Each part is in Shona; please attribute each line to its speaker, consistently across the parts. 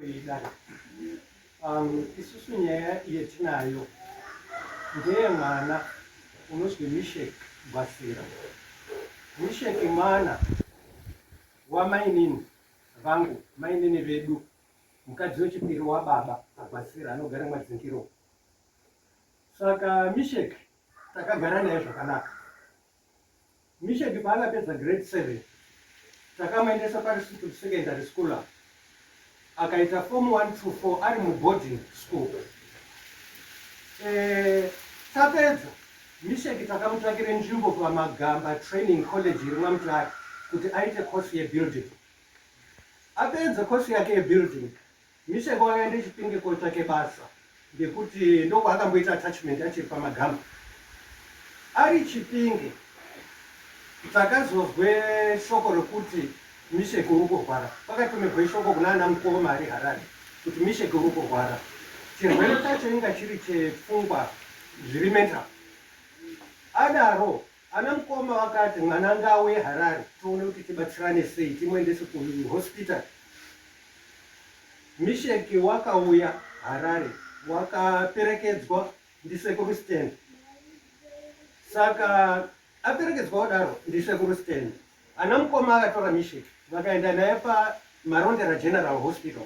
Speaker 1: Idai. Isusu nyaya yetinayo ndeyemwana unozwi Mishek Gwasira. Mishek mwana wamainini vangu, mainini vedu, mukadzi wechipiri wababa aGwasira anogara Mwadzingiro. Saka Mishek takagara naye zvakanaka. Misheki paakapedza grade 7 takamuendesa paRisutu Secondary School apa akaita form 1 to 4 ari muboarding school. E, tapedza Misheki takamutsvakire nzvimbo paMagamba Training College iri mwaMutare kuti aite course yebuilding. Apedza course yake yebuilding Mishek wakaenda Chipinge kotsvake basa ngekuti ndokwaakamboita attachment achiri paMagamba. Ari Chipinge takazozwe shoko rekuti Mishek uri kurwara. Kwakatumirwe shoko kuna ana mukoma ari Harare kuti Mishek uri kurwara. Chirwere chacho inga chiri chepfungwa zviri mental. Adaro ana mukoma vakati mwana ngauye Harare tione kuti tibatsirane sei timuendese kuhospital. Misheki wakauya Harare wakaperekedzwa ndisekuru Stan. Saka aperekedzwa kudaro ndisekuru Stan, ana mukoma akatora Misheki vakaenda naye paMarondera General Hospital.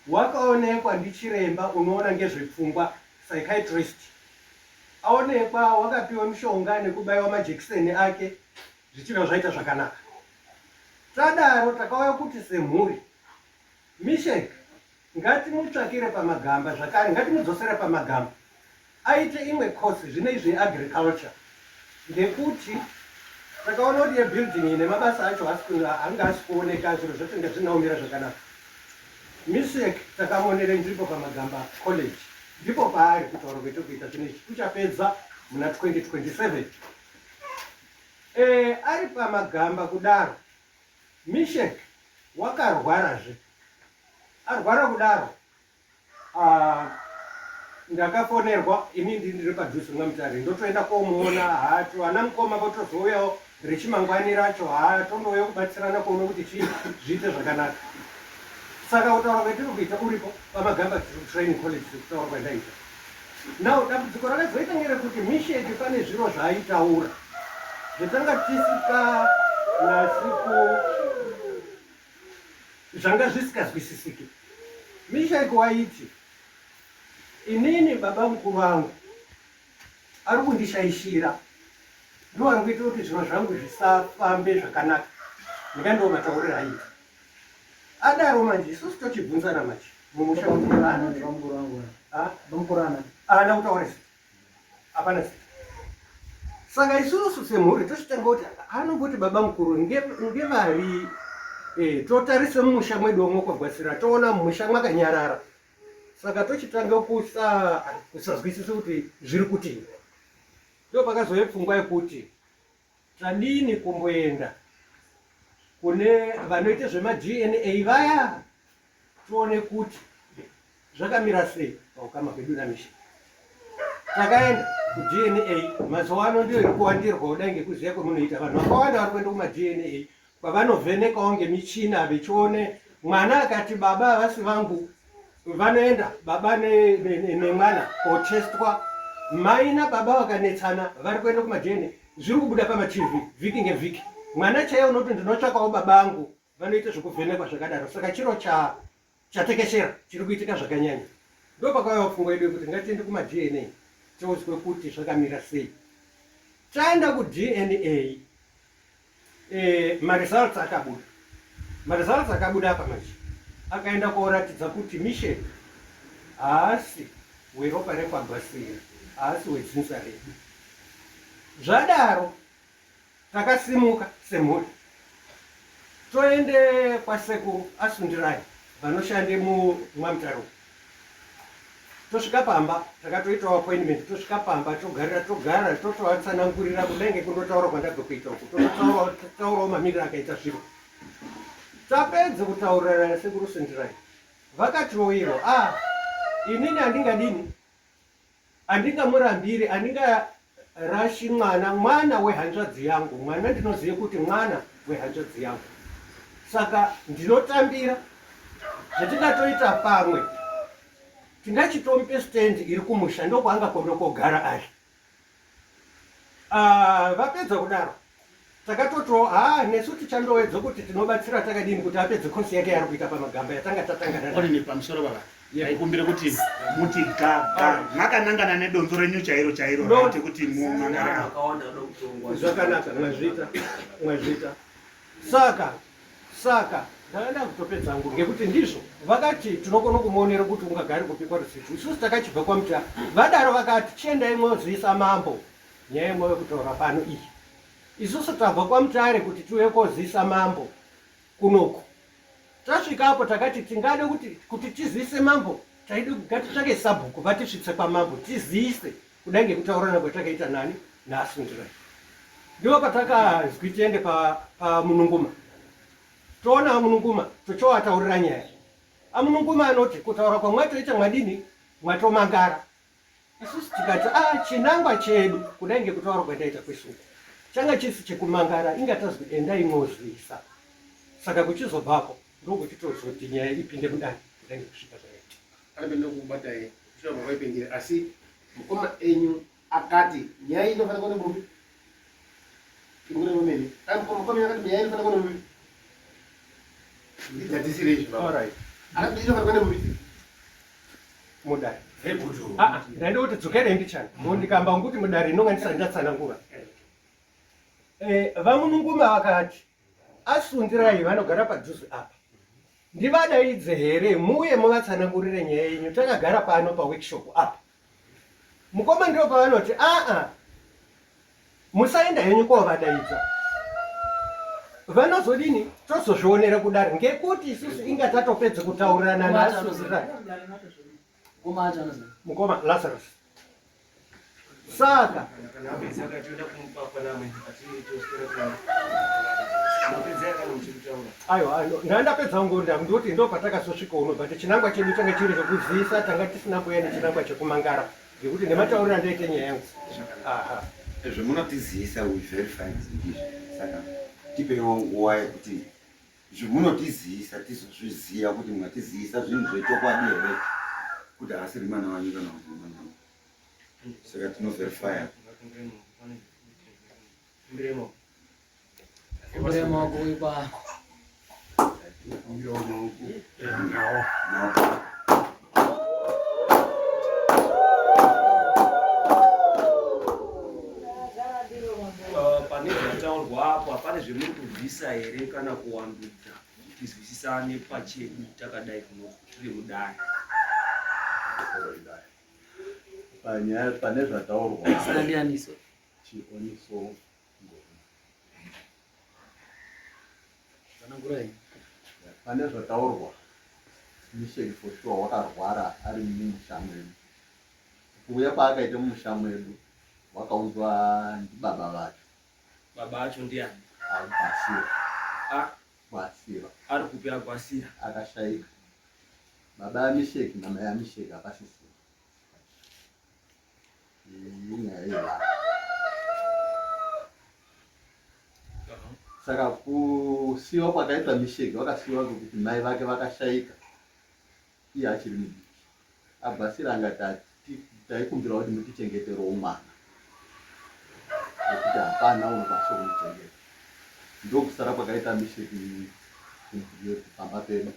Speaker 1: Wakaonekwa ndichiremba unoona ngezvepfungwa, psychiatrist. Aonekwa wakapiwa mishonga nekubaiwa majekiseni ake zvichibva zvaita zvakanaka. Tadaro takauya kuti semhuri, Mishek ngatimutsvakire pamagamba zvakare, ngatimudzosere pamagamba aite imwe course zvino izvi yeagriculture ngekuti takaona kuti yebuilding iyi nemabasa acho anga asi kuoneka, zviro zvacho inga zvisina kumira zvakanaka. Mishek takamuonere nzvimbo paMagamba College, ndipo paari kutaura kwetiri kuita zvino izvi, uchapedza muna 2027. E, ari pamagamba kudaro, Mishek wakarwarazve. Arwara kudaro, ah, ndakafonerwa ini ndiri padhuze mwaMutare ndotoenda komuona hato ana mukoma votozouyawo rechimangwani racho haa tondouya kubatsirana kuona kuti chii zviite zvakanaka. Saka kutaura kwetiri kuita uripo paMagamba Training College sekutaura kwandaita. Now dambudziko rakazoita ngerekuti Misheki pane zviro zvaaitaura zvatanga tisinganasi ku zvanga zvisikazwisisiki. Misheki waiti inini baba mukuru vangu ari kundishaishira ndiwo ari kuita kuti zviro zvangu zvisafambe zvakanaka ndingandiwo matauriro aiita. Adaro manje isusu tochibvunzana manje mumusha kuti vanoti
Speaker 2: Bamukuru vangu
Speaker 1: Ah?
Speaker 2: bamukuru ana
Speaker 1: Haana kutaura zita, hapana zita. Saka isusu semhuri tochitanga kuti anomboti baba mukuru ngevari totarise mumusha mwedu omwe kwaGwasira toona mumusha mwakanyarara. Saka tochitanga kusazwisisa kuti zviri kutii. Ndopakazouya pfungwa yekuti Tadini kumboenda kune vanoita zvemaDNA vaya tione kuti zvakamira sei paukama hwedu naMisha. Takaenda kuDNA, mazuva ano ndiyo iri kuwandirwa kudai ngekuziva kwemunoita. Vanhu vakawanda vari kuenda kumaDNA kwavanovhenekawo ngemichina vechione mwana akati baba havasi vangu, vanoenda baba nemwana kotestwa. Mai nababa vakanetsana vari kuenda kumaDNA, zviri kubuda pamaTV vhiki ngevhiki. Mwana chaiye unoti ndinotsvakawo baba angu, vanoita zvekuvhenekwa zvakadaro. Saka chiro chatekeshera chiri kuitika zvakanyanya. Ndopakauyawo pfungwa yedu yekuti ngatiende kumaDNA tiozwe kuti zvakamira sei. Taenda kuDNA maresults akabuda. Maresults akabuda apa manje akaenda koratidza kuti Mishek haasi weropa rekwaGwasira, haasi wedzinza redu. Zvadaro takasimuka semhuri toende kwasekuru Asundirai vanoshande mumwaMutare umu. Tosvika pamba takatoitawo appointment, tosvika pamba togarira togara totovatsanangurira kudai ngekundotaura kwandabva kuita uku, tototaurawo mamiriro akaita zviro. Tapedza kutaurirana nasekuru Sundirai vakatiwo iro, ah, inini handingadini, handingamurambiri, handingarashi mwana, mwana wehanzvadzi yangu, mwana ndinoziva kuti mwana wehanzvadzi yangu, saka ndinotambira. Zvatingatoita pamwe tingachitomupe stand iri kumusha ndokwaangakonda kogara ari. Ah, vapedza kudaro takatotiwo haa ah, nesu tichandowedza kuti tinobatsira takadini kuti apedze kosi yake yaari kuita pamagamba yatanga tatangana
Speaker 2: Onini pamusoro baba ndaikumbira kuti muti gaga makanangana nedonzo renyu chairo chairo right kuti mumangara
Speaker 1: zvakanaka mwazviita mwazviita saka Saka ndanga ndakutopedza hangu ngekuti ndizvo vakati tinokona kumuonera kuti ungagare kupi kwaRusitu. Isusu takachibva kwaMutare. Vadaro vakati chiendai mozivisa mambo nyaya yemwave kutaura pano iyi. Isusu tabva kwaMutare kuti tiuye kozivisa mambo kunoku. Tasvika apo takati tingade kuti kuti tizivise mambo taide ngatitsvake sabhuku vatisvitse kwamambo tizivise kudai ngekutaurirana kwatakaita nani naAsundirai. Ndipo patakazwi tiende paMununguma pa toona aMununguma tochowataurira nyaya. AMununguma anoti kutaura kwamwatoita mwadini mwatomangara. Isusu tikati a ah, chinangwa chedu kudai ngekutaura kwandaita kwesuku changa chisi chekumangara inga tazwi endai mwozivisa. Saka kuchizobvapo ndokuchitozoti nyaya ipinde mudare kudai ngekusvika zvayaita.
Speaker 3: Anopinda kukubatai kusvika pavaipindira asi mukoma enyu akati nyaya inofanira kuona murume ingure vomene mukoma enyu akati nyaya inofanira kuona murume ndidadisire izvi baba
Speaker 1: Alright.
Speaker 3: akati inofanira kuona murume
Speaker 1: Mudare.
Speaker 3: very good
Speaker 1: Ah, ah, ndaida kuti dzokerei mbichana. Ngo ndikamba ngokuti mudare inonga ndisati ndatsanangura. Eh, vamununguma vakati asundirai vanogara padhuze apa. Ndivadaidze here muuye muvatsanangurire nyaya yenyu takagara pano paworkshop apa. Mukoma ndivo pavanoti aa musaenda henyu kovadaidza. Vanozodini tozozvionera kudare ngekuti isusu inga tatopedza kutaurirana naAsundirai. Mukoma Lazarus. Saka aiwa ndandapedza ngonda ndoti ndo patakazosvika uno but chinangwa chedu changa chiri chekuzivisa tanga tisina kuuya nechinangwa chekumangara ngekuti nematauriro andaite nyaya yangu aha
Speaker 4: zvemunotizivisa we verify izvi saka tipeiwo nguva yekuti Zvemunotizivisa tizozviziva kuti mwatizivisa zvinhu zvechokwadi here kuti haasiri mwana wanyu kana kuti mwana wangu. Saka tinoverifya.
Speaker 5: Kumbira maoko kuipa.
Speaker 4: Maoko.
Speaker 6: Pane zvataurwa apo hapane zvemuri kubvisa here kana kuwandudza tizwisisane pachedu takadai kuno tiri mudare.
Speaker 7: Panyaya pane zvataurwa.
Speaker 5: Zita ndianiso?
Speaker 7: Chioniso Ngoma.
Speaker 5: Tsanangurai.
Speaker 7: Pane zvataurwa Misheki for sure wakarwara ari mumusha mwedu. Kuuya kwaakaita mumusha mwedu wakaunzwa ndibaba vacho.
Speaker 6: Baba acho ndiani?
Speaker 7: Agwasira.
Speaker 6: Ah?
Speaker 7: Gwasira.
Speaker 6: Ari kupi Agwasira?
Speaker 7: Akashaika. Baba aMisheki namai aMisheki hapasisina. Inyaya yevanhu. Saka kusiiwa kwakaitwa Misheki wakasiiwa ngekuti mai vake vakashaika iye achiri mudiki. Agwasira angati taikumbirawo kuti mutichengeterewo mwana nekuti hapana unokwanisa kumuchengeta. Ndokusara kwakaita Misheki pamba pedu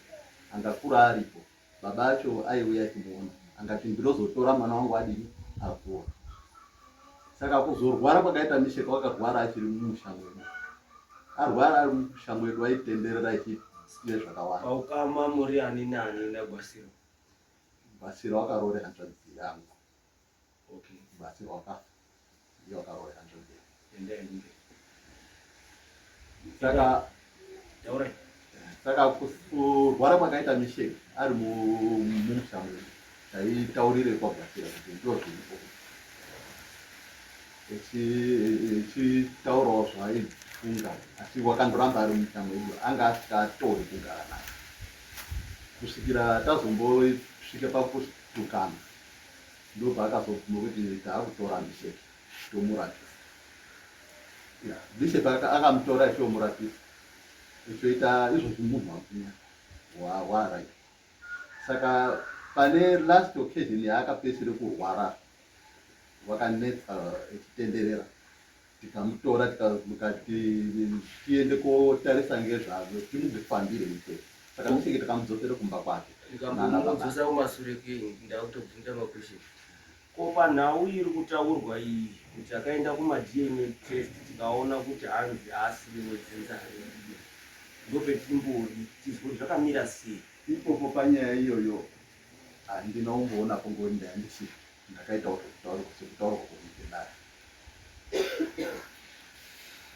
Speaker 7: angakura aripo. Baba acho aiuya achimuona angati ndinozotora mwana wangu adini akura. Saka kuzorwara kwakaita Misheka wakarwara achiri mumusha mwedu. Arwara ari mumusha mwedu aitenderera achiita zvakawanda.
Speaker 6: Paukama muri ani nani naGwasira?
Speaker 7: Gwasira wakaroora hanzvadzi yangu.
Speaker 6: Okay.
Speaker 7: Gwasira wakafa. Ndiye wakaroora hanzvadzi yangu.
Speaker 6: Endai mberi.
Speaker 7: Saka
Speaker 6: Taurai.
Speaker 7: Saka kurwara kwakaita Misheki ari mumusha mwedu taitaurire kwaGwasira kuti ndizvo zviripo echitaurawo zvaaifunga asi wakandoramba ari mumusha mwedu anga asikatori kugara naye kusvikira tazombosvika pakutukana ndopaakazobvuma kuti taakutora Misheki tomurapisa yeah. Bishop akamutora achomurapisa echoita izvozvi munhu wakunya waaright. Saka pane last occasion yaakapedzisira kurwara wakanetsa echitenderera tikamutora tikamukati tiende kotarisa ngezvazvo timuzvifambire ikweyo saka miseke takamudzosera kumba kwake
Speaker 6: Ndikambomuudzosa kumasure kwenyu ndakutobvunza maquestion. Ko panhau iri kutaurwa iyi kuti akaenda kumaDNA test tikaona kuti hanzi haasiri wedzinza redu ndopetimbori tizwe kuti zvakamira sei.
Speaker 7: Ipopo panyaya iyoyo handina kumboonapo ngoni ndayandisipo ndakaitawo zvekutaurwa sekutaurwa kuite dare.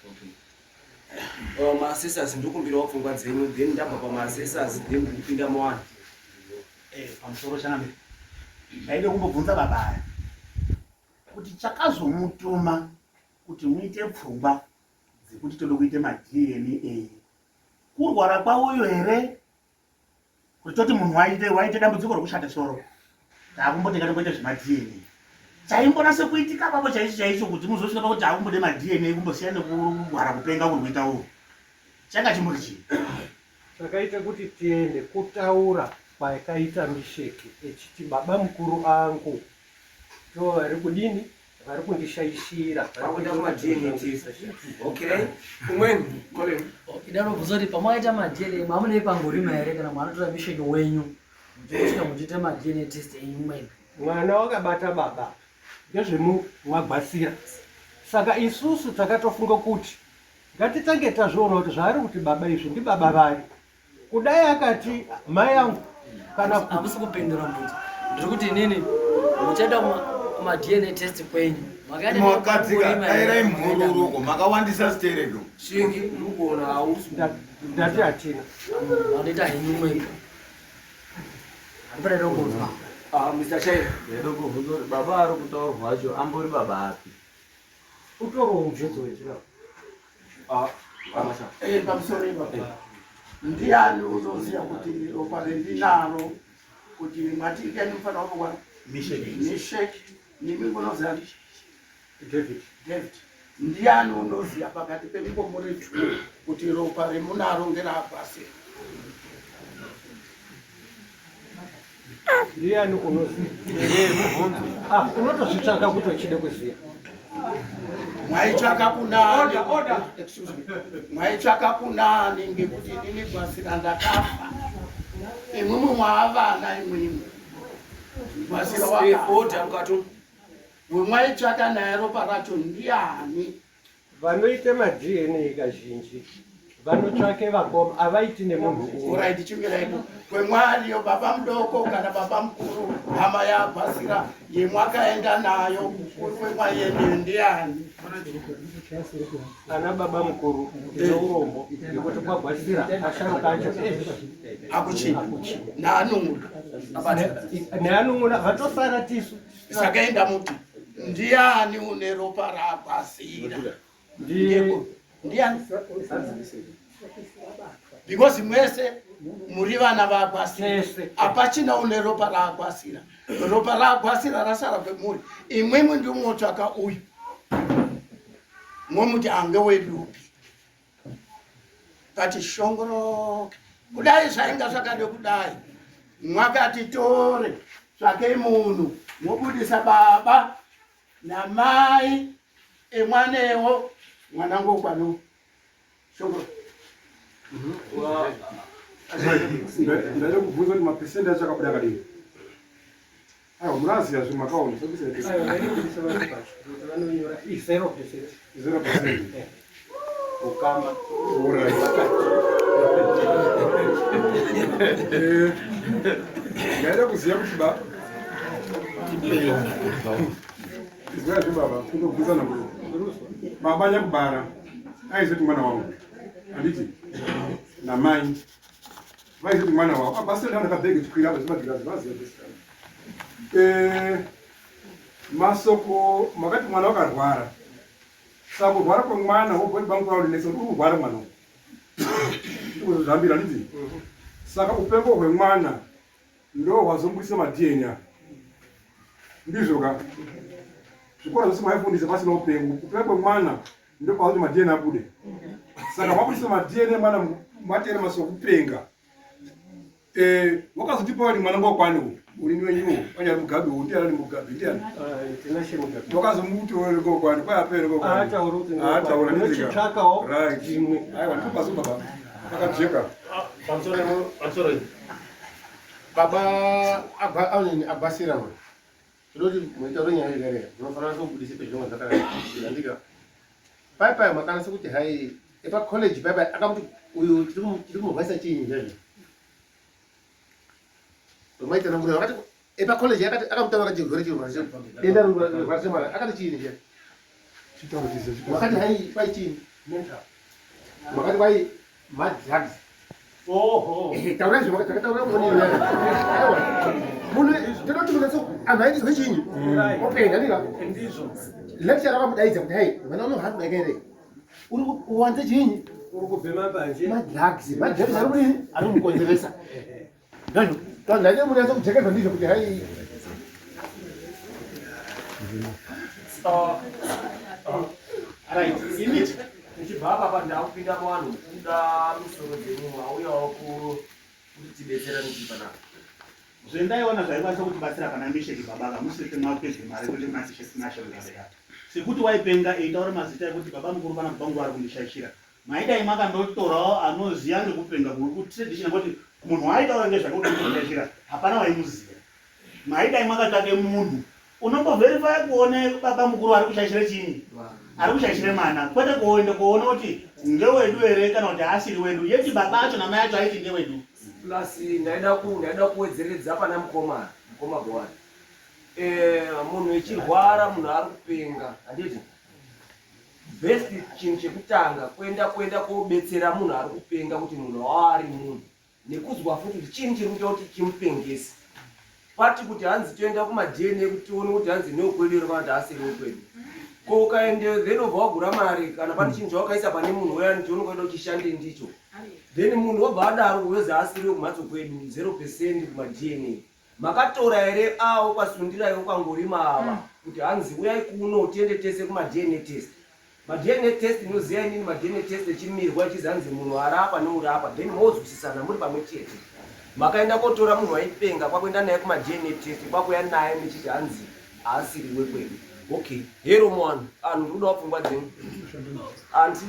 Speaker 6: Okay. Maassessors ndokumbirawo pfungwa dzenyu then ndabva pamaassessors then ndikupinda muvanhu.
Speaker 2: Eh, pamusoro changamire ndaide kumbobvunza baba aya kuti chakazomutuma kuti muite pfungwa dzekuti tode kuite maDNA kurwara kwauyo here kuti toti munhu waite waite dambudziko rokushata soro takumboti ngatimboite zvemaDNA chaimbonase kuitika papo chaicho chaicho kuti muzosvika pakuti takumbode maDNA kumbosiya nekurwara kupenga kuri kuita uku changa chimbori chii
Speaker 1: Chakaita kuti tiende kutaura kwakaita Misheki echiti baba mukuru angu ndo vari kudini vari kundishaishira
Speaker 6: vari kuita kuma-DNA test. Okay. Umweni, Colin.
Speaker 5: Ida unobvunza kuti pamakaita maDNA mamunei pangorima here kana mwanotora misheki wenyu muchisvika muchiita maDNA test enyu mwega.
Speaker 1: Mwana wakabata baba ngezvemumwagwasira saka isusu takatofunga kuti Ngatitange tazviona kuti zvaari kuti baba izvi ndibaba vari. Kudai akati mai angu kana kuti
Speaker 5: hamusi kupindura mubvunzo. Ndiri kuti inini muchaenda kuma DNA test kwenyu.
Speaker 4: Makaenda Makadzika dairai mhururu uko makawandisa stereko.
Speaker 6: Shingi ndiri kuona hausi.
Speaker 1: Ndati hatina.
Speaker 5: Vanoita henyu mwega. Handipane dokunzwa.
Speaker 6: Ah, Mr. Chair.
Speaker 8: Ndinoda kubvunza kuti baba ari kutaurwa acho ambori baba api?
Speaker 1: Utoriwo mubvunzo wechirau.
Speaker 6: Ah, ah,
Speaker 9: eh, pamusoro ipapo eh. ndiani unoziva kuti ropa rendinaro kuti mwati ndiani mufana wakurwara mishek nimi munoziva
Speaker 1: david
Speaker 9: david ndiani unoziva pakati pemikomo retu kuti ropa remunaro ngerabhasi
Speaker 1: Ndiani unoziva?
Speaker 8: Mubvunzo.
Speaker 1: Ah, unotozvitsvaka kuti uchide kuziva.
Speaker 9: Mwaitsvaka kunani? Excuse me. Mwaitsvaka kunani ngekuti inini gwasira ndakafa. Imwimwi mwaavana imwimwi. Gwasira wakafa.
Speaker 6: Order mukati.
Speaker 9: Wemwaitsvaka naye ropa racho ndiani?
Speaker 1: Vanoita maDNA kazhinji vanotsvake vakoma avaiti nemunhu umwe.
Speaker 9: Alright, chimiraiko kwemwariyo baba mudoko kana baba mukuru hama yabasira yemwakaenda nayo kwemwayendeyo ndiani?
Speaker 1: Ana baba mukuru ndine urombo nekuti kwagwasira asharuka acho
Speaker 9: akuchina naanun'una
Speaker 1: neanun'una vatosara tisu
Speaker 9: Saka enda muti ndiani une ropa raGwasira? Ndiani? Because mwese muri vana vaGwasira, hapachina une ropa raGwasira. Ropa raGwasira rasara kwemuri, imwimwi ndimotsvaka uyu momuti ange wedu upi kati shongoroke kudai zvainga zvakade kudai mwakati tore tsvakei munhu mobudisa baba namai emwanewo mwana ngokwano shongoro
Speaker 10: Ndaida kubvunza kuti mapesendi acho akabuda akadini. Aiwa munaziva zve makaona
Speaker 1: vanonyora 0%.
Speaker 10: 0%.
Speaker 1: Ukama.
Speaker 10: Alright. Eh, ndaida kuziva kuti ba izwai zve baba kundobvunza namburo baba nyakubara aizoti mwana wangu handiti namai vaizoti mwana wavo abasi ndaona kabhegi chikwira apa zvimagirazi vaziva vesikana eh, masoko makati mwana wakarwara saka kurwara kwemwana wobva bangu kwaunetsa kuti uri kurwara mwana uyu ndikuzozvambira handiti saka upengo hwemwana ndo hwazombudisa maDNA ndizvo ka zvikora zvose maifundisa pasina upengo kupenga kwemwana ndopakuti maDNA abude saka mabudisa maDNA mwana matera masoko kupenga. Eh, wakazotipa wani mwana ngwakwani uyu unini wenyuwo wanyari mugabe uyu ndiani mugabe ndiani
Speaker 1: Tinashe Mugabe.
Speaker 10: wakazomuti wewe ngwakwani kwayapere ngwakwani
Speaker 1: Haatauri kuti ngwakwani.
Speaker 10: haataura
Speaker 1: Unochitsvakawo
Speaker 10: right
Speaker 1: imwe.
Speaker 10: aiwa ndipo pasi baba pakajeka
Speaker 3: Pamusoro pamusoro iyi. Baba agwa anini agwasira mwe. Tinoti muitauro nyaya yekare munofanira kubudisa pezvinonga zvakanaka. Pai pai makanasa kuti hai epa college pai pai akamuti uyu tiri kumurwaisa chiinyi chaizvo. Maitana ngure vakati epa college akati akamutaura chirwere chirwere denda rurwarisa mwana akati chiinyi chaizvo. Wakati hai kwai chiinyi
Speaker 1: Mental.
Speaker 3: Wakati kwai madrugs.
Speaker 1: Oho.
Speaker 3: Taura izvo takataura munhu aiwa munhu tinoti munhu anhu aitizwe chinyi openga ndika
Speaker 1: Ndizvo.
Speaker 3: lecture rakamudaidza kuti hai mwana uno haari kudaika here uri kuwanze chinyi
Speaker 1: Uri kubhema mbanje.
Speaker 3: madrugs madrugs ari kudini ari kumukonzeresa ndazvo ndaite munhu anyatso kujekerwa ndizvo kuti hai
Speaker 6: Right, ini tichibva apa pa ndakupinda muvanhu kuda misoro dzenyu mauyawo kuti tibetserane tiri panapa.
Speaker 2: Zvendaiona zvaikwanisa kutibatsira pana Misheki baba ka musiri mapedze mari kuti masishe sinashe mugabe sekuti waipenga eitaura mazita ekuti baba mukuru kana baba mukuru ari kundishaishira maidai makandotorawo anoziva ngekupenga kuri kutradition kuti munhu waaitaura ngezvake kuti kundishaishira hapana waimuziva maidai makatsvake munhu unomboverifya kuone baba mukuru ari kushaishire chiinyi ari kushaishire mwana kwete kuende kuona kuti ngewedu here kana kuti haasiri wedu yeti baba acho namai acho aiti ngewedu
Speaker 6: Plus ndaida ku ndaida kuwedzeredza pana mukoma mukoma Bowani. Eh munhu echirwara munhu ari kupenga handiti best chinhu chekutanga kuenda kuenda kobetsera munhu ari kupenga kuti munhu waari munhu nekuzwa futi kuti chinhu chiri kuita kuti chimupengese pati kuti hanzi toenda kumaDNA kuti tione kuti hanzi neukwedu here kana kuti haasiri wekwedu ko ukaendeyo then obva wagura mari kana pane chinhu chawakaisa pane munhu uyani chaunongoenda uchishande ndicho then munhu wobva adaro uyozi haasiri wekumhatso kwedu 0 percent kumaDNA makatora here awo kwasundirai kwangorima ava kuti hanzi uyai kuno tiende tese kumaDNA test maDNA test inoziva inini maDNA test echimirwa echizi hanzi munhu arapa neurapa then mozwisisana muri pamwe chete makaenda kotora munhu waipenga kwakuenda naye kumaDNA test kwakuya naye muchiti hanzi haasiri wekwedu okay hero mwana anhu ndikudawo pfungwa dzenyu anti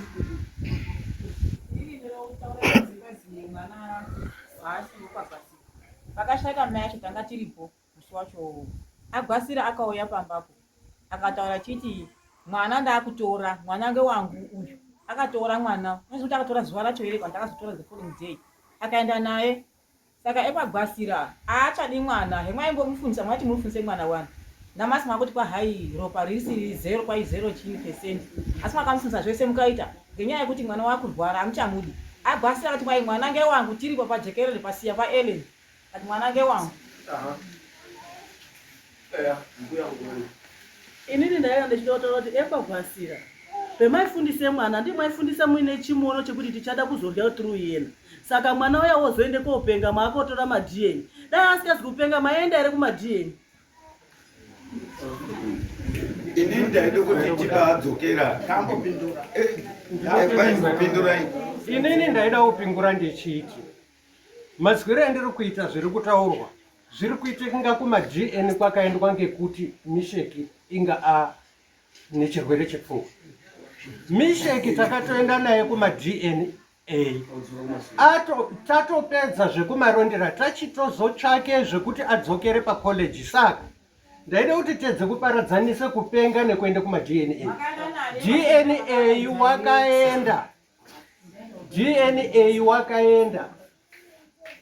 Speaker 11: pakashaika mai acho tanga tiripo musi wacho agwasira akauya pambapo akataura achiti mwana ndaakutora mwana ngewangu uyu akatora mwana unoziva kuti akatora zuva racho here kana takazotora the following day akaenda naye saka epagwasira haachadi mwana hemwaimbomufundisa mwati mufundise mwana wani namasi makuti kwahai ropa risiri zero kwai zero chii percent asi makamufundisa zvese mukaita ngenyaya yekuti mwana wakurwara amuchamudi agwasira akati kwai mwana ngewangu tiripo pajekerere pasiya paellen ati mwana ngewangu
Speaker 6: Aha. Eya, mbuya ngoni.
Speaker 12: Inini ndaiva ndichitotaura kuti ekwagwasira pemaifundise mwana ndii maifundisa muine chimono chekuti tichada kuzorya through iyena saka mwana uya wozoende kopenga maakotora maDNA dai asikazi kupenga maienda here kumaDNA
Speaker 4: Inini ndaida kuti tibaadzokera. Kwaimbopindurai.
Speaker 1: Inini ndaida kupingura ndichiti mazwiro andiri kuita zviri kutaurwa zviri kuita kunga kumaDN kwakaendwa ngekuti Misheki inga a nechirwere chepfungwa. Misheki takatoenda naye kumaDNA ato tatopedza zvekumarondera tachitozotsvake zvekuti adzokere pacollege saka ndaida kuti tedze kuparadzanise kupenga nekuenda kumaDNA. DNA wakaenda DNA wakaenda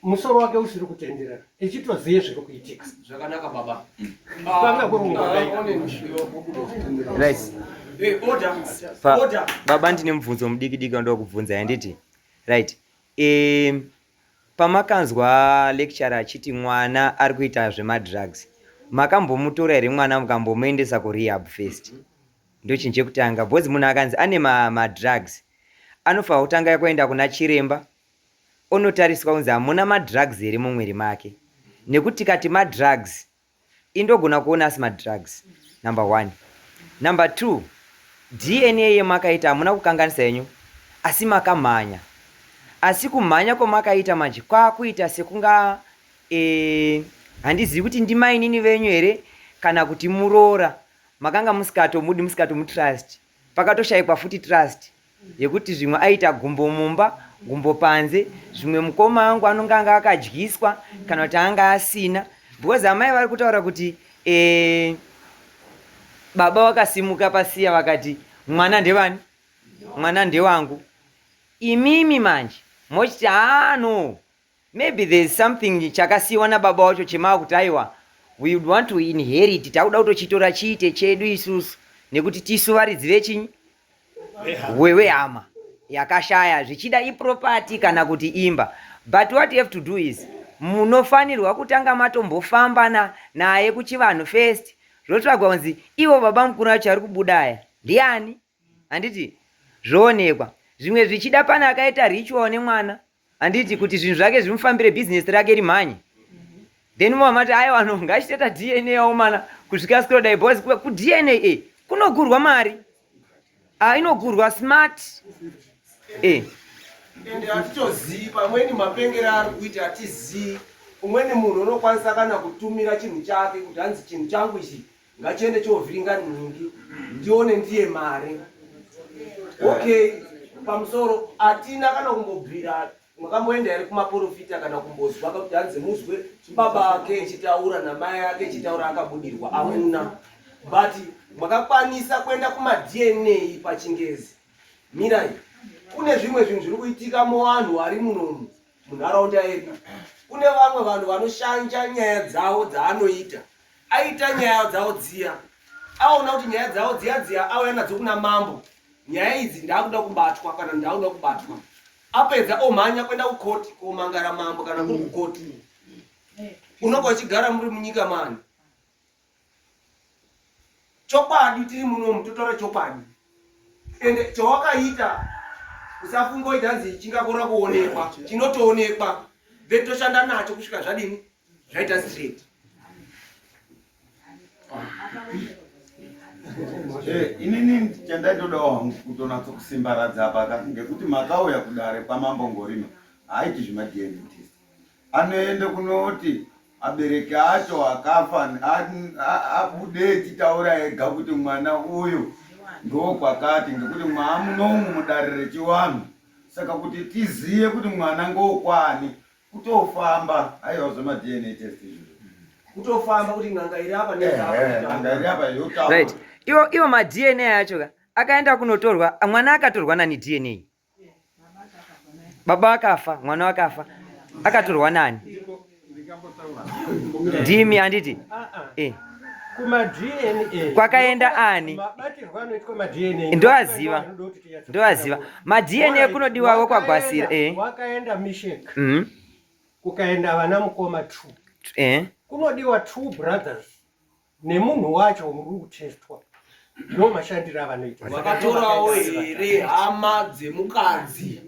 Speaker 1: musoro wake usiri kutenderera echitoziye zviri kuitika
Speaker 6: zvakanaka baba
Speaker 1: Kwanga kuri kungodai.
Speaker 13: Right.
Speaker 6: Eh, order.
Speaker 13: Pa,
Speaker 6: Order.
Speaker 13: baba ndine mubvunzo mudiki diki wandoda kubvunza handiti right e, pamakanzwa lecturer achiti mwana ari kuita zvemadrugs makambomutora here mwana mukambomuendesa kurehab first ndo chinhu chekutanga because munhu akanzi ane madrugs ma anofanira kutanga kuenda kuna chiremba onotariswa kunzi hamuna madrugs here mumwiri make nekuti tikati madrugs indogona kuona asi madrugs number one number two DNA yemakaita hamuna kukanganisa henyu asi makamhanya. Asi kumhanya kwamakaita manje kwakuita sekunga e, handizivi kuti ndimainini venyu here kana kuti muroora makanga musikatomudi musikatomutrust pakatoshaikwa futi trust yekuti zvimwe aita gumbo mumba gumbo panze zvimwe mukoma angu anonga anga akadyiswa kana kuti anga asina because amai vari kutaura kuti e, baba vakasimuka pasiya vakati mwana ndevani mwana ndewangu imimi manje mochiti haa no maybe there is something chakasiyiwa nababa wacho chemaa kuti aiwa we would want to inherit takuda kutochitora chiite chedu isusu nekuti tisu varidzi vechinyi wewehama yakashaya zvichida iproperty kana kuti imba but what you have to do is munofanirwa kutanga matombofamba naye kuchivanhu first zvotsvagwa kunzi ivo baba mukuru acho ari kubuda aya ndiani handiti zvoonekwa zvimwe zvichida pane akaita ritual nemwana handiti kuti zvinhu zvake zvimufambire bhizinesi rake rimhanye then mova mati aiwa no ngachitoita dna yaomana kusvika sikrodai because kudna e kunogurwa mari ah, inogurwa smart e
Speaker 6: ende hatitozivi pamweni mapengero ari kuita hatizii umweni munhu unokwanisa kana kutumira chinhu chake kuti hanzi chinhu changu ichi ngachiende chovhiringa nhingi ndione ndiye mari okay pamusoro hatina kana kumbobvira makamboenda here kumaporofita kana kumbozwa kakuti hanzi muzwe baba ake echitaura namai ake echitaura akabudirwa amuna but makakwanisa kuenda kumadna pachingezi mirai kune zvimwe zvinhu zviri kuitika muvanhu vari munomu munharaunda yedu kune vamwe vanhu vanoshanja nyaya dzavo dzaanoita aita nyaya dzavo dziya aona kuti nyaya dzavo dziya dziya auya nadzo kuna mambo nyaya idzi ndakuda kubatwa kana ndakuda kubatwa apedza omhanya kuenda kukoti komangara mambo kana kuri kukoti unonga uchigara muri munyika mani chokwadi tiri munomu totaura chokwadi ende chawakaita usafunga kuti hanzi chingakora kuonekwa chinotoonekwa then toshanda nacho kusvika zvadini zvaita straight
Speaker 4: Eh, inini chandaitodawo hangu kutonatso kusimbaradza apa ka ngekuti makauya kudare kwamambo ngorima haaiti zvemaDNA test anoende kunoti abereki acho akafa abude echitaura ega kuti mwana uyu ndokwakati ngekuti mwaamunomu mudare rechivanhu saka kuti tiziye kuti mwana ngokwani kutofamba haiwa zvemaDNA test izvozvo
Speaker 6: kutofamba kuti n'anga iri apa
Speaker 4: n'anga iri apa yotaura
Speaker 13: right iwo iwo maDNA acho ka akaenda kunotorwa mwana akatorwa nani DNA baba akafa mwana wakafa akatorwa nani ndimi handiti eh.
Speaker 1: kumaDNA
Speaker 13: kwakaenda ani
Speaker 1: mabatirwo anoitwa maDNA
Speaker 13: ndoaziva ndoaziva maDNA kunodiwawo kwagwasira eh.
Speaker 1: wakaenda Mishek
Speaker 13: mm.
Speaker 1: kukaenda vana mukoma two
Speaker 13: eh.
Speaker 1: kunodiwa two brothers nemunhu wacho uri kutestwa ndo mashandiro avanoita
Speaker 6: vakatorawo here hama dzemukadzi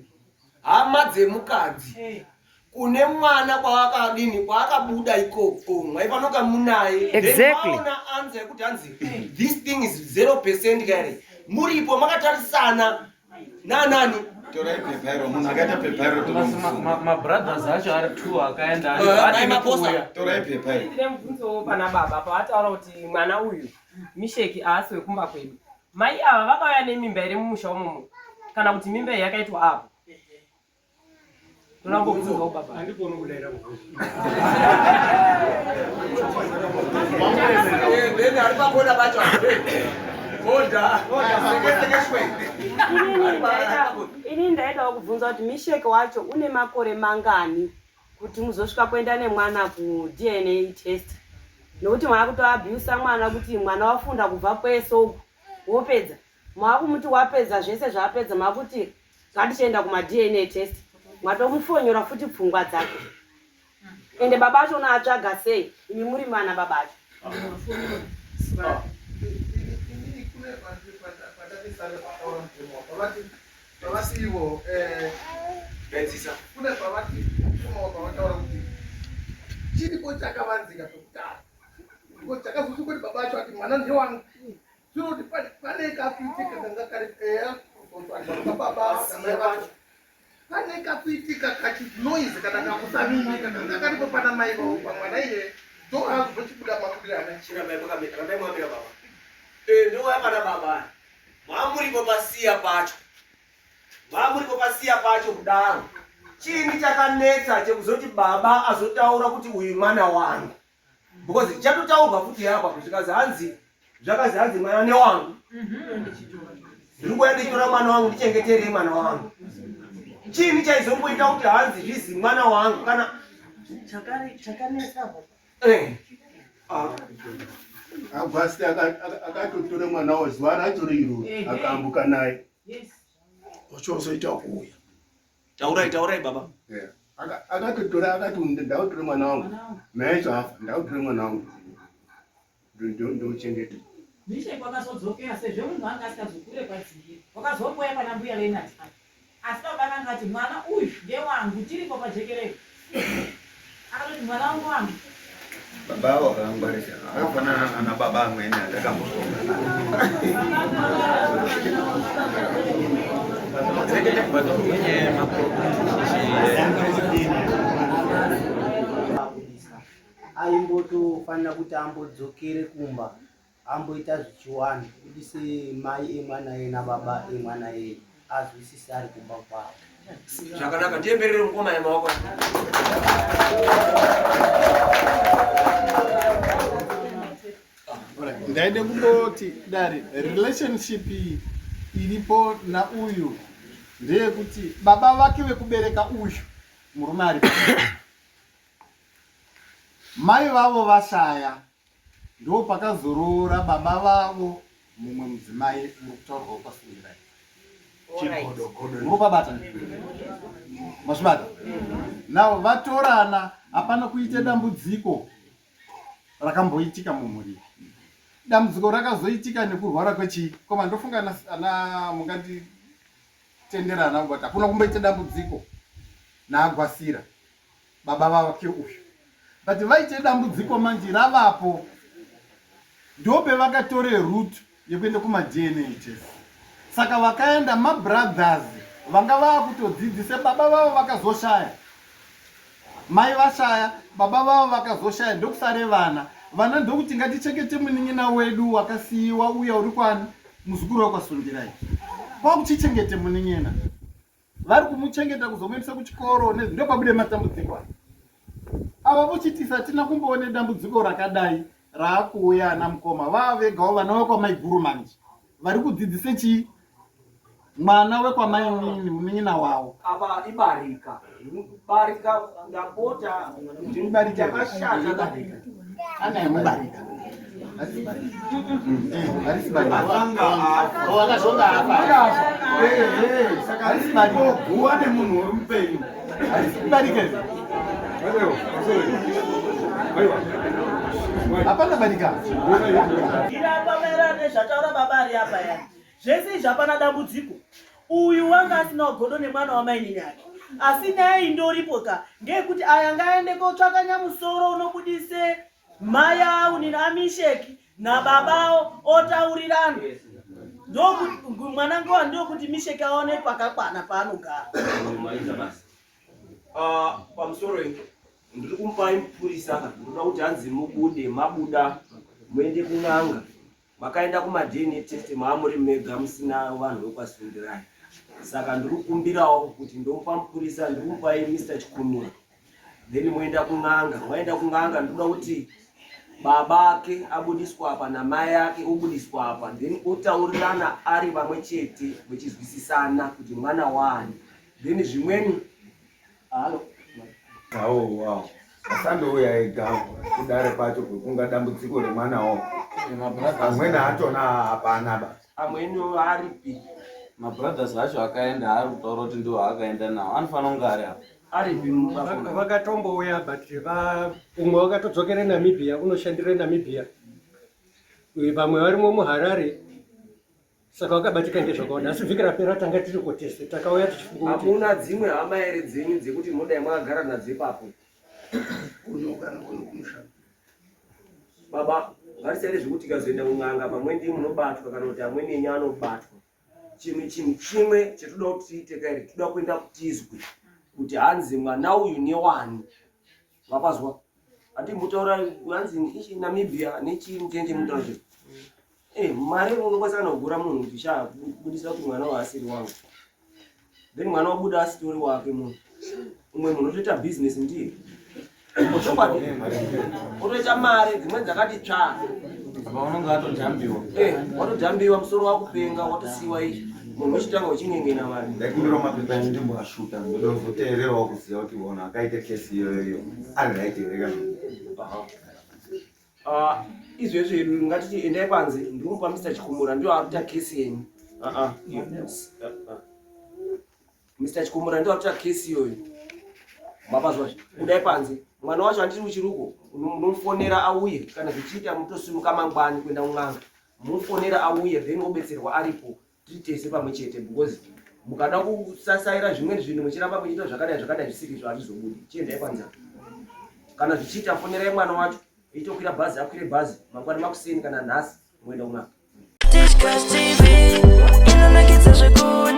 Speaker 6: hama dzemukadzi kune mwana kwaakadini kwaakabuda ikoko mwaifanoka munaye
Speaker 13: Exactly.
Speaker 6: maona anza yekuti hanzi this thing is 0 percent kare muripo makatarisana nanani
Speaker 4: torai pepa iro munhu akaita pepa iro tonomusunga
Speaker 8: Mabrothers acho ari two akaenda
Speaker 6: Eh, mai Maposa.
Speaker 4: torai pepa iro
Speaker 14: Ndine mubvunzo pana baba pavataura kuti mwana uyu Misheki haasi wekumba kwedu. Mai ava vakauya nemimba here mumusha umomo kana kuti mimba iyi yakaitwa apo? Ndoda kumbobvunzawo baba.
Speaker 1: Handikoni kudaira mubvunzo.
Speaker 6: Then ari pakoda pacho koda sekeshwe
Speaker 15: Inini ndaidawo kubvunza kuti Misheki wacho une makore mangani kuti muzosvika kuenda nemwana kuDNA test nokuti maakutoabhusa mwana kuti mwana wafunda kubva kwese uku wopedza maakumuti wapedza zvese zvaapedza maakuti ngatichienda kumaDNA test mwatomufonyora futi pfungwa dzake ende baba acho unaatsvaga sei imi muri mana baba acho
Speaker 16: pavati ivo kune pavati pavataura kuti chiripo chakavanzika pekutanga because chakazoti kuti baba acho ati mwana ndewangu zvinoti pane kakuitika kanga kari eya baba namai vacho Pane kakuitika kachinoise kana kakusavimbika kanga karipo pana mai vavo pamwana iye ndoazochibuda mabudiro ana.
Speaker 6: Chirambai makamira, rambai makamira baba. Eh, ndouya pana baba. Mamuripo pasiya pacho. Mamuripo pasiya pacho kudaro. Chiini chakanetsa chekuzoti baba azotaura kuti uyu mwana wangu? Because chatotaurwa futi apa zvikazi hanzi zvakazi hanzi mwana newangu. Ndiri kuuya ndichitora mwana wangu ndichengeterei mwana wangu. Chiini chaizomboita kuti hanzi zvizi mwana wangu kana
Speaker 12: Chakanetsa baba.
Speaker 6: Eh. Ah.
Speaker 3: Agwasi akatotora mwana wawo zuva racho riro akaambuka naye.
Speaker 9: Ochozoita kuuya.
Speaker 6: Taurai taurai baba.
Speaker 3: Yeah. Akatotora akati ndautora mwana wangu. Mai acho afa ndautora mwana wangu. Ndouchengeta.
Speaker 11: Mishek wakazodzokera sezvo munhu anga asikazokure kwadziri. Wakazongouya pana mbuya Leonard apa. Asi baba vakanga vati mwana uyu ndewangu tiripo pajekerere. Akatoti mwana wangu wangu.
Speaker 4: Baba avo vakangwarisa vakafanana nana baba amweni andakambosonga.
Speaker 17: Aimbotofanira kuti ambodzokere kumba amboita zvichiwanhu budise mai emwana iye nababa emwana iye azwisise ari kumba kwavo.
Speaker 6: Zvakanaka, ndiemberere mukoma yemaoko.
Speaker 18: Ndaide kungoti dare relationship iyi iripo nauyu ndeyekuti baba vake vekubereka uyu murume aripo mai vavo vashaya ndopakazoroora baba vavo mumwe mudzimai uri kutaurwa kwasungirai murikupabata mazvibata now vatorana hapana kuita dambudziko rakamboitika mumhuri dambudziko rakazoitika nekurwara kwechii koma ndofunga ana munganditenderana but hakuna kumboita dambudziko naagwasira baba vake uyu but vaite dambudziko manje ravapo ndopevakatore route yekuenda kumaDNA test saka vakaenda mabrothers vanga vakutodzidzise baba vavo vakazoshaya mai vashaya baba vavo vakazoshaya ndokusare vana vana ndokuti ngatichengete munin'ina wedu wakasiyiwa uya uri kwani muzukuru wekwasundirai kwakuchichengete munin'ina vari kumuchengeta kuzomuendesa kuchikoro ndopabude matambudziko aya ava vochitisa hatina kumboone dambudziko rakadai raakuuya ana mukoma vava vegawo vana vekwamaiguru manje vari kudzidzise chii mwana wekwamainini munin'ina wavo
Speaker 6: apa ibarika barika ndapota chakashata
Speaker 18: ana yemubarika
Speaker 4: Guwa nemunhu uri mupenyu.
Speaker 18: Hapana barika.
Speaker 12: Irapa maererano nezvataura baba ari apa yani. Zvese izvi hapana dambudziko. Uyu wanga asina godo nemwana wamainini ake. Asi nyaya indoripo ka ngeyekuti aya ngaende kotsvaka nyamusoro unobudise mai auni namisheki nababawo otaurirana ndokuti mwana ngowa ndokuti misheki aone pakakwana paanogara.
Speaker 6: Ah, pamusoro iyi ndiri kumupai mupurisa ka ndinoda kuti hanzi mubude mabuda muende kun'anga makaenda kumaDNA test maamuri mega musina vanhu vekwasundirai saka ndiri kukumbirawo kuti ndomupa mupurisa ndiri kumupai Mr Chikunura then moenda kun'anga maenda kun'anga ndinoda kuti baba ake abudiswa apa namai ake obudiswa apa then otaurirana ari vamwe chete vechizwisisana kuti mwana waani then zvimweni halo
Speaker 4: Awo wow. Asandouya ega kudare kwacho kwekunga dambudziko remwana wo. Amweni achona hapana ba.
Speaker 6: Amweni aripi?
Speaker 8: Mabrothers acho akaenda ari kutaura kuti ndiwo aakaenda nawo anofanira kunge ari apa.
Speaker 6: Aripi
Speaker 1: Vakatombouya but va umwe wakatodzokera Namibia unoshandira Namibia. Vamwe varimo muHarare saka vakabatika ngezvakaona asi vhiki rapera tanga tiri kotese takauya tichifunga kuti
Speaker 6: Hamuna dzimwe hama here dzenyu dzekuti modai makagara nadzo ipapo? Baba, ngatisiyane zvekuti tikazoenda kun'anga pamweni ndii munobatwa kana kuti amweni enyu anobatwa. Chimwe chinhu chimwe chetoda kuti tiite kairi, toda kuenda kutizwe kuti hanzi mwana uyu newani. Mapazwa? Ati mutaura hanzi ichi Namibia nechii muchenje mutaura zve. Eh, mari unokwanisa kana kugura munhu kuti sha budisa kuti mwana waasiri wangu. Then mwana wabuda asitori wake munhu. Umwe munhu otoita business ndiye. Chokwadi. Otoita mari dzimweni dzakati tsvaa.
Speaker 8: Apa unonge watojambiwa.
Speaker 6: Eh, watojambiwa musoro wakupenga watosiwa izvi. Munhu uchitanga uchingengena mari.
Speaker 4: Ndaikumbira mapepa enyu ndimboashuta ndoda kuzoteererawo kuziva kuti ona akaita kesi iyoyo ari right here kana
Speaker 6: Ah, izvezvi hedu ngatiti endai panze ndikumupa Mr Chikumura ndiyo akuita kesi yenyu. Ah ah. Yes. Ah, ah. Mr Chikumura ndiyo akuita kesi iyoyo. Mapazwa budai panze. Mwana wacho handiti uchiri uko unomufonera auye kana zvichiita mutosimuka mangwani kuenda kun'anga. Mufonera auye then obetserwa aripo tiri tese pamwe chete because mukada kusasaira zvimweni zvinhu muchiramba muchiita zvakadai zvakadai zvisiri izvo hazvizobudi. Chiendai panze. Kana zvichiita fonerai mwana wacho eitokwira bhazi akwire bhazi mangwani makuseni kana nhasi moenda kun'anga.
Speaker 19: Tichkach TV inonakidza zvekuru.